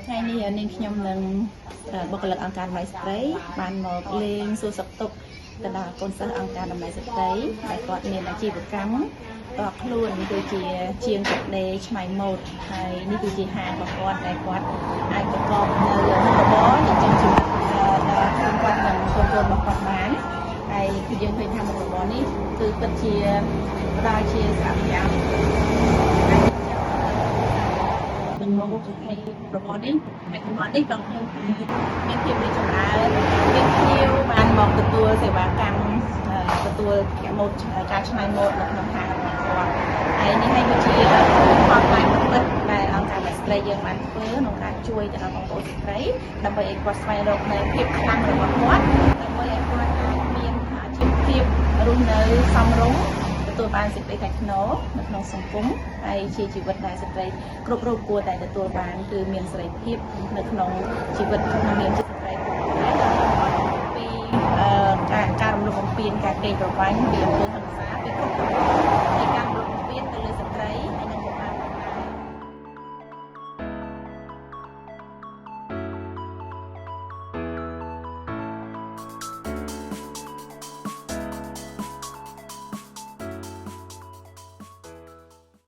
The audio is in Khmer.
ថ្ងៃនេះនាងខ្ញុំនឹងបុគ្គលិកអង្គការតម្លៃស្ត្រីបានមកលេងសួរសុខទុក្ខទៅដល់កូនសិស្សអង្គការតម្លៃស្ត្រីដែលគាត់មានអាជីវកម្មតខ្លួនគឺជាជាងកាត់ដេរច្នៃម៉ូដហើយនេះគឺជាហាងរបស់គាត់ដែលគាត់អាចប្រកបនៅមុខរបរចិញ្ចឹមជីវិតដល់ខ្លួនគាត់និងកូនៗរបស់គាត់បានហើយគឺយើងឃើញថាមុខរបរនេះគឺពិតជាផ្ដល់ជាសារៈប្រយោជន៍ នឹងមកនៃរបរនេះនៃកំណត់នេះដល់ខ្ញុំមានភាពរីកចម្រើនមានភ្ញៀវបានមកទទួលសេវាកម្មទទួលម៉ូដការច្នៃម៉ូដនៅក្នុងហាងរបស់គាត់ហើយនេះហើយគឺជាផលផ្លែពិតដែលអង្គការស្ត្រីយើងបានធ្វើក្នុងការជួយទៅដល់បងប្អូនស្ត្រីដើម្បីឲ្យគាត់ស្វែងរកនៅភាពខ្លាំងរបស់គាត់ដើម្បីឲ្យគាត់អាចមានជីវភាពរស់នៅសមរម្យទទួលបានសេចក្តីថ្លៃថ្នូរនៅក្នុងសង្គមហើយជាជីវិតដែលស្ត្រីគ្រប់រូបគួរតែទទួលបានគឺមានសេរីភាពនៅក្នុងជីវិតក្នុងនាមជាស្ត្រីគួរតែពីការការរំលោភបំពានការកេងប្រវ័ញ្ចពីអំពើហិង្សាពីគ្រប់